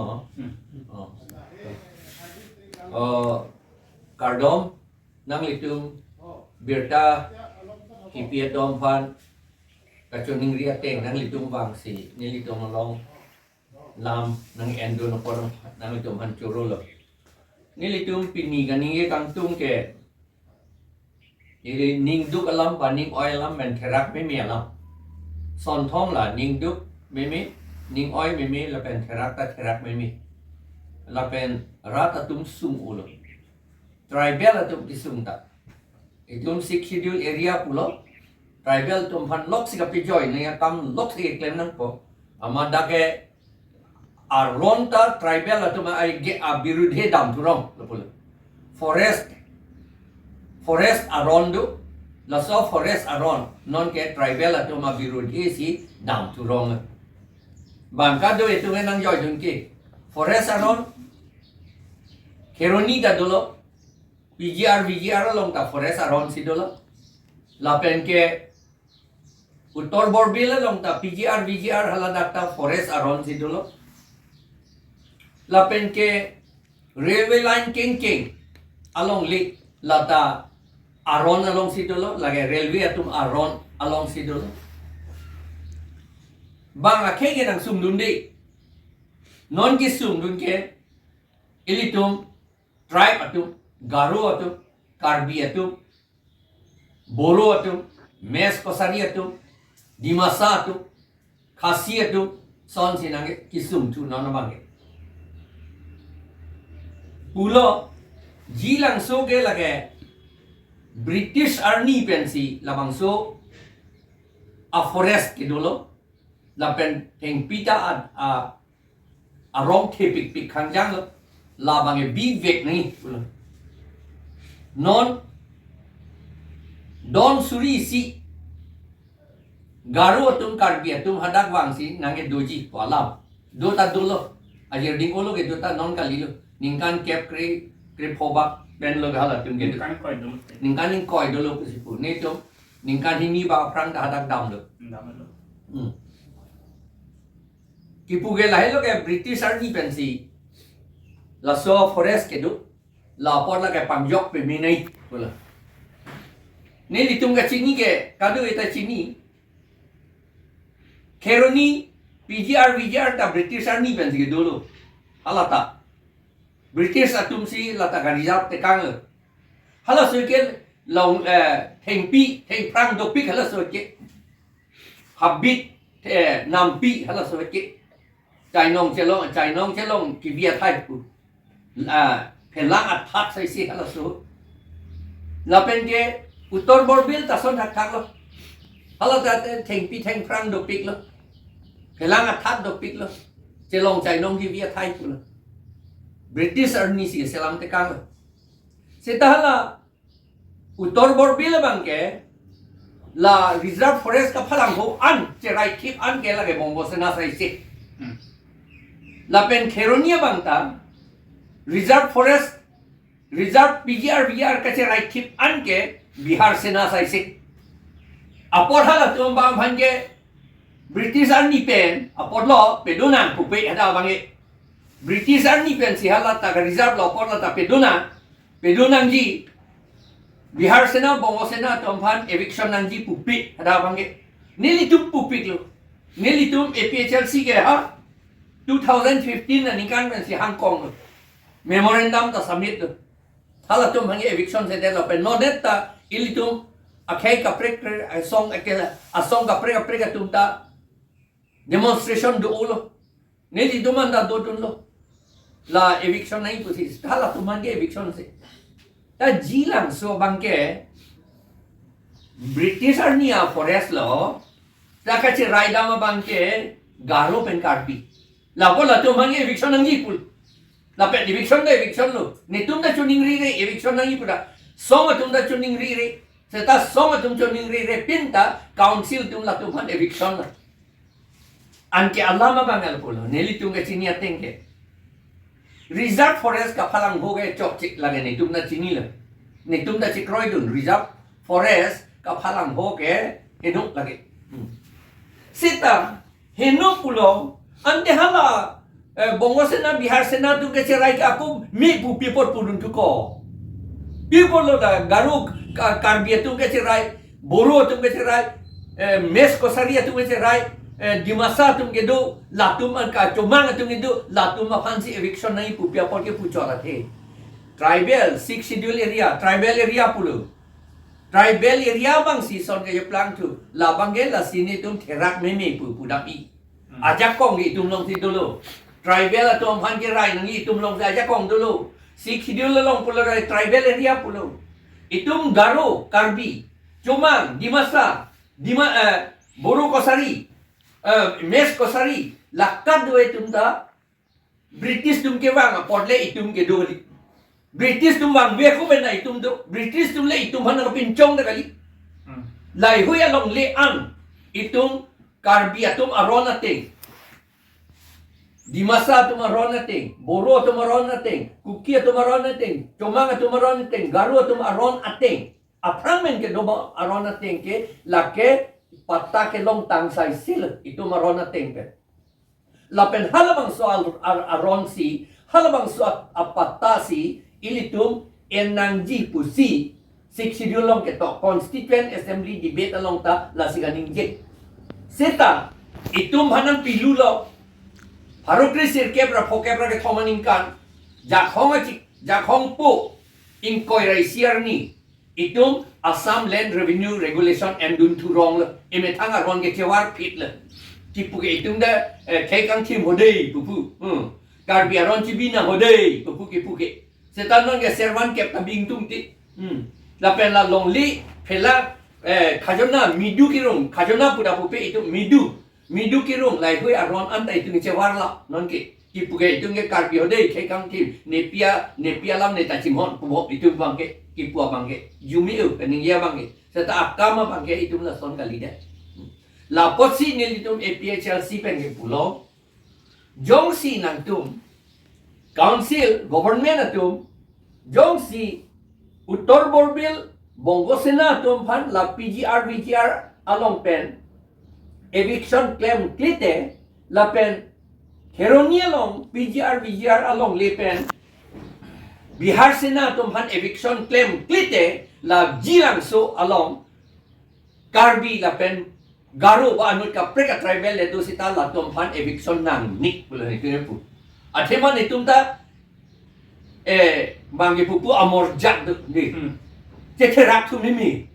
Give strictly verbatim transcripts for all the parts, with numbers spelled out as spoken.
Oh. Oh. Oh, kardom, nanglitum birta kipi atum aphan kachiningri ateng nanglitum vangsi nelitum along lam nang-endun apor nanglitum aphan chorolo. Nelitum pini kaningje kangtung ke ili ningduk alam ba ning-oi alam pen therak meme alam. Sonthom la ningduk meme, ning-oi meme lapen therak ta therak meme. Lapen rat atum sung-olo. Tribal atum kesung ta. Itum Sixth Schedule area pulo. Tribal atum aphan loksi kapejoi nangji akam loksi keklem nangpo. Amat dak ke aron ta tribal atum ai ke abirudhe dam thurong lo pulo. Forest, forest aron do. Laso forest aron non ke tribal atum abirudhe si dam thurong. Bang kado itum nangjoidun ke forest aron, Kheroni ta dolo, P G R, V G R along ta forest aron si dolo. Lapen ke Uttar Borbil along ta P G R, V G R haladak ta forest aron si dolo. Lapen ke railway line kengkeng along le lata aron along si dolo, lake railway atum aron along si dolo. Bang akhei ke nangsungdunde. Non kesungdun ke ilitum tribe atum, Garo atum, Karbi atum, Boro atum, Mech Kachari atum, Dimasa atum, Khasi atum, sonsi nangkesung thu non abang ke. Pulo, jilangso ke lake British arni pensi labangso a forest kedolo, lapen thengpi ta a, a arong thepikpik khangjang lo, labang ke bivek nangji pulo. Non don suri isi Garo atum Karbi atum hadak vangsi nangkedoji pu alam. Do ta dolo. Ajir ding olo ke do ta non kalilo. Ningkan kep kre, krepho bak pen lo halatum ke. Ningkan ingkoi dolo. Ningkan ingkoi dolo pusi pu. Netum ningkan hini bak aphrang ta hadak damlo. Damlo. Hmm. Kipu ke lahelo ke British arni pensi laso forest kedo, la apor lake pangjok peme nangji pulo. Nelitum kachini ke, kado-i ta chini. Kheroni, P G R, V G R ta British arni pensi kedolo. Halata British atum si lata ka-reserve tekanglo. Halaso ke long, eh, thengpi, thengphrang dopik halaso ke. Habit, eh, nampi halaso ke. Chainong chelong, chainong chelong kebi athai pu. Ah, phelang athat saisi halaso. Lapen ke Uttar Borbil ta ason thakthak lo. Hala ta thengpi thengphrang dopik lo. Phelang athat dopik lo. Chelong chainong kebi athai pulo. British arni si selam tekanglo. Seta hala Uttar Borbil abang ke la reserve forest kaphalangho an, cherai khip an ke lake Bongo Sena saisi. Hmm. Lapen Kheroni abang ta reserve forest, reserve P G R, V G R kacherai khip an ke Bihar Sena saisi. Apor halatum abang aphan ke British arni pen apor lo pedonang pupe hadak abang ke. British arni pensi halata ka-reserve lo apor lata pedonang, pedonangji. Bihar Sena, Bongo Sena atum aphan eviction nangji pupe hadak abang ke. Nelitum pupiklo. Nelitum A P H L C ke ha two thousand fifteen aningkan pensi hangkonglo. Memorandum ta submit lo. Halatum aphan ke eviction si detlo pen non det ta ilitum akhei kaprek kaprek asong ake asong kaprek kaprek atum ta demonstration do-olo. Nelitum anta dodunlo. La eviction nangji pusi. Halatum aphan ke eviction si. Ta jilangso abang ke British arni a forest lo. Ta kacherai dam abang ke Garo pen Karbi. Lapu latum aphan ke eviction nangji pulo. Lapen eviction ta eviction lo. Netum ta choningrire eviction nangji pu ta. Song atum ta choningrire. Seta song atum choningrire pin ta council atum latum aphan eviction lo. Anke alam abang al pulo, nelitum kachini ateng ke. Reserve forest kaphalangho ke chokche lake netum ta chinilo. Netum ta chekroidun, reserve forest kaphalangho ke heno lake. Hmm. Seta heno pulo, ante hala Eh, Bongo Sena, Bihar Sena atum kecherai ke ako me pu pi apot pudun thuko. Pi apotlo ta Garo, Ka-, Karbi atum kecherai, Boro atum kecherai, eh, Mech Kachari atum kecherai, eh, Dimasa atum kedo, latum an ka Chomang atum kedo, latum aphansi eviction nangji pu pi apot ke puchot athe. Tribal, Sixth Schedule area, tribal area pulo. Tribal area abangsi son ke plangthu, labang ke lasi netum therak meme pu pudam-i. Hmm. Ajakong ke itum alongsi dolo. Tribal atum aphan kerai nangji itum alongsi ajakong dolo. Sixth Schedule along pulo, tribal area pulo. Itum Garo, Karbi, Chomang, Dimasa, Dima, eh, Boro Kachari, eh, Mech Kachari, la kadokave atum ta British atum kevang apot le itum kedo kali. British atum vangve ako pen na itum do. British atum le itum aphan nangpinchong ta kali. Hmm. Laheihui alongle an itum Karbi atum aron ateng, Dimasa atum aron ateng, Boro atum aron ateng, Kuki atum aron ateng, Chomang atum aron ateng, Garo atum aron ateng, aphrang pen kedo aron ateng ke lake patta kelongtang saisi le itum aron ateng pen. Lapen halabangso al-, ar-, aronsi, halabangso a-, apattasi ilitum en nangji pusi Sixth Schedule along ketok, Constituent Assembly debate along ta lasi kaningje. Seta itum aphan nangpilulo, pharo kre sirkep ra phokep ra kethom aningkan, Jakhong achik, Jakhong po ingkoi ra isi arni, itum Assam Land Revenue Regulation endun thuronglo. Emethang aron ke chevarphitlo. Kipu ke itum ta, eh, khei kangthim ho dei pupu. Hmm. Karbi aron chibi nang ho dei pupu kipu ke. Seta non ke servan kep ta bingtung ti. Hmm. Lapen la longle phela, eh, khajona midu kirung, khajona pu ta pupe itum midu. Midu kirung laheihui aron anta itum chevarlo non ke. Kipu ke itum ke Karbi ho dei khei kangthim, ne pi a, ne pi alam ne ta chimhon pu bo itum abang ke, kipu abang ke. Jumi u kaningje abang ke. Seta akam abang ke itum lason kalidet. Lapotsi nelitum A P H L C pen ke pulo. Jongsi nangtum Council, Government atum, jongsi Uttar Borbil, Bongo Sena atum aphan la P G R, V G R along pen eviction klemkle te, lapen Kheroni along P G R, V G R alongle pen Bihar Sena atum aphan eviction klemkle te, la Jilangso along Karbi lapen Garo ba anut kaprek a tribal le do seta latum aphan eviction nangne pulo netum pu. Athema netum ta, eh, bang ke pupu amorjak do dei. Hmm. Chetherak thu meme.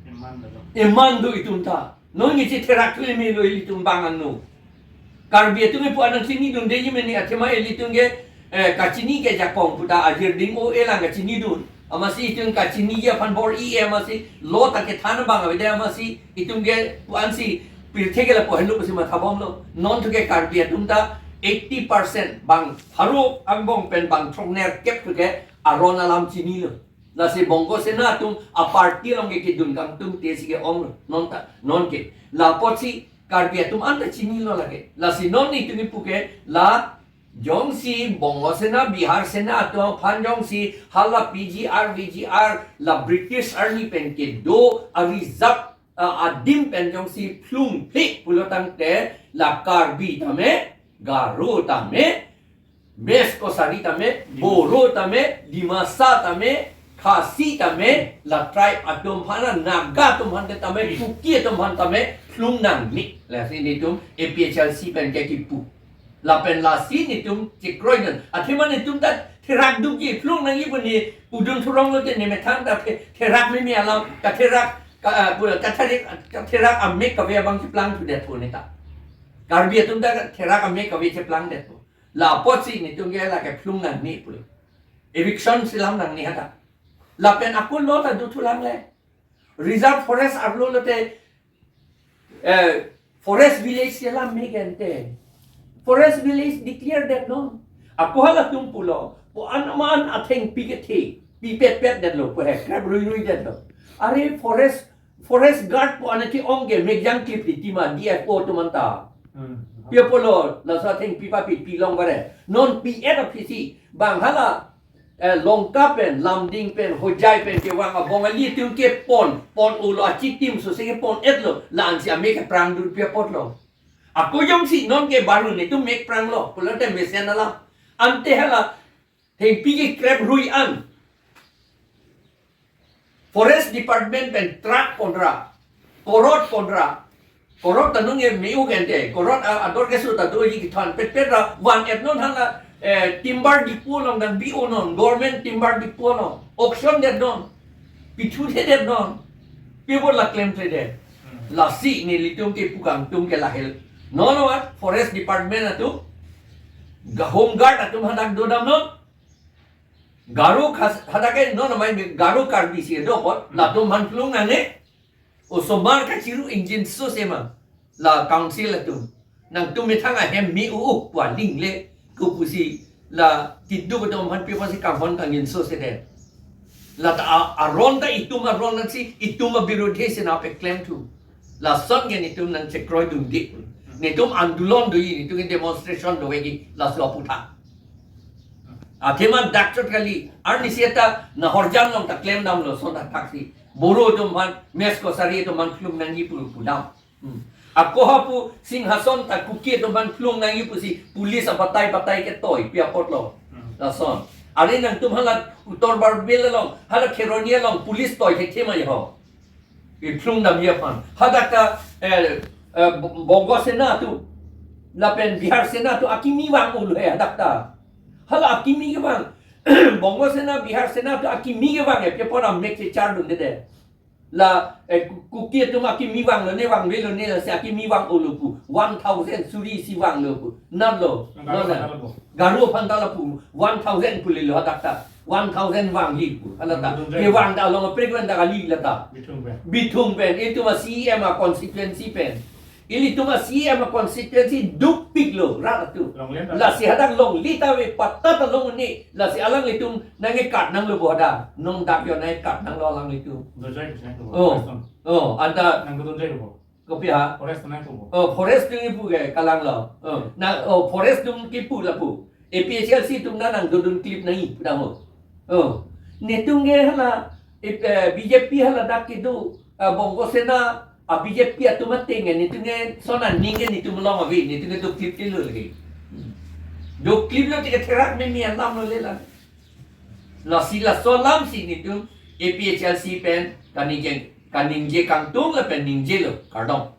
Eman do. Eman do itum ta. Non ke chetherak thu meme lo ilitum bang anno. Karbi atum pu anang chinidunde ji mene athema ilitum ke, eh, kachini ke jakong pu ta ajir ding o elang kachinidun. Amatsi itum kachiniji aphan bor-i, eh, amatsi lo ta kethan abang avedet amatsi itum ke pu ansi pirthe ke lapu henlo pusi mathabomlo. Non thu ke Karbi atum ta eighty percent bang pharo angbong pen bang throknerkep thu ke aron alam chinilo. Lasi Bongo Sena atum a party along ke kedun kangtung te si ke-onglo. Non ta, non ke. Lapotsi Karbi atum anta chinilo lake. Lasi non netum kipu ke la jongsi Bongo Sena, Bihar Sena atum aphan jongsi hala P G R, V G R, la British army pen kedo a reserve, a, adim pen jongsi phlungphle pulo tangte la Karbi tame, Garo tame, Mech Kachari tame, Boro tame, Dimasa tame, Khasi tame, la tribe atum aphan, Naga atum aphan tame, Kuki atum aphan tame phlung nangne. Lasi netum A P H L C pen ke kipu. Lapen lasi netum chekroidun. Athema netum ta therak dukji, phlung nangji pu ne pudun thuronglo te ne methang ta the-, therak meme alam, katherak, ka, ah, pura katherak, katherak amek kave abang cheplangthudet pu ne ta. Karbi atum ta therak amek kave cheplangdet pu. Lapotsi netum ke lake phlung nangne pulo. Eviction si lam nangne hata. Lapen ako lo ta dothulang le. Reserve forest arlo lote, eh, forest village si lam me gente. Forest village declare det non. Ako halatum pulo, pu an aman athengpi kethe, pipetpetdetlo, pu he, krep ruiruidetlo. Are forest, forest guard pu an ke-ong ke mekjang klip di tima D F O atum anta. Hmm. Pi apotlo, laso athengpi papi pilong bare. Non P F aphi si, bang hala, eh, Lanka pen, Lumding pen, Hojai pen kevang abongali atum kepon, pon-olo achitim sose kepon-etlo, la-ansi amek keprangdun pi apotlo. Ako jongsi non ke baru netum mek pranglo pulote mesen alam. Ante hala thengpi kekrep rui an Forest Department pen truck pondra, korot pondra, korot ta nung e meu gente, korot a-, ador keso ta doji kethan petpet ra van-et non hala, eh, timber depot along nangbi-o non, government timber depot along auction det non, pithu thedet non, pibor la klemkledet. Hmm. Lasi nelitum kepu kangtung ke lahel. Non what Forest Department atum, ga-, Home Guard atum hadak dodam non. Garo khas hadak ke non amai Garo Karbi si do apot, hmm, latum aphan phlung nangne. Osomar kachiru ingjinso sema la council atum. Nangtum methang ahem mi u u pu aling le ko pusi la tiduk atum aphan pi pusi kanghon kangjinso sede. La ta a-, aron ta itum aron nangsi itum abirodhi si nangpeklemthu. Lason ke netum nangchekroidunde. Netum andolon doji, netum demonstration doji, laso aputhak. Athema dak chot kali, arnisi ta Nahorjan along ta klemdamlo, son ta thaksi. Boro atum aphan, Mech Kachari atum aphan phlung nangji pu pudam. Hmm. Ako hapu Singhason ta Kuki atum aphan phlung nangji pusi police abatai batai ketoi pi apotlo. Hmm. Lason. Are nangtum hala Uttar Borbil along, hala Kheroni along police toi thekthe ma ho. Iphlung damji aphan. Hadak ta, eh, eh, Bo-, Bongo Sena atum, lapen Bihar Sena atum akimi vang-olo he hadak ta. Hala akimi kevang. Bongo Sena, Bihar Sena atum akimi kevang he, pi apot amek chechardunde. La, eh, Ku-, Kuki atum akimi vanglo ne, vangvelo ne, lasi akimi vang-olo pu. One thousand suri isi vanglo pu. Natlo. Garo, no, na, aphan ta lapu. Garo aphan ta lapu. One thousand pulelo hadak ta. One thousand vangji pu. Hala ta. Nangdodun jai. Kevang ta along frequent ta kali la ta. Bithung pen. Bithung pen. Itum a-C E M a-constituency pen. Ilitum a-C E M a-constituency dukpiklo rat atum. Longle ta. Lasi hadak longle ta ave, patta ta longle. Lasi alanglitum nangkekat nanglo bo hadak. Non dak yo nangkekat nanglo alanglitum. Dojai ko nangko. Oh. Forest atum. Oh, anta. Nangdodun jai ko. Kopi ha? Forest atum nangko. Oh, forest atum kipu ke kalanglo. Oh. Na, oh, forest atum kipu lapu. A P H L C atum ta nangdodun klip nangji pu dam ho. Oh. Netum ke hala, eh, B J P hala dak kedo, ah, Bongo Sena, ah, B J P atum ateng ke, netum ke son aning ke netum along ave, netum ke do klip tilo lagi. Do kliplo te ketherak meme alam lo le la. Lasi laso alam si netum A P H L C pen kaningje, kaningje kangtung lapen ningjelo, kardom.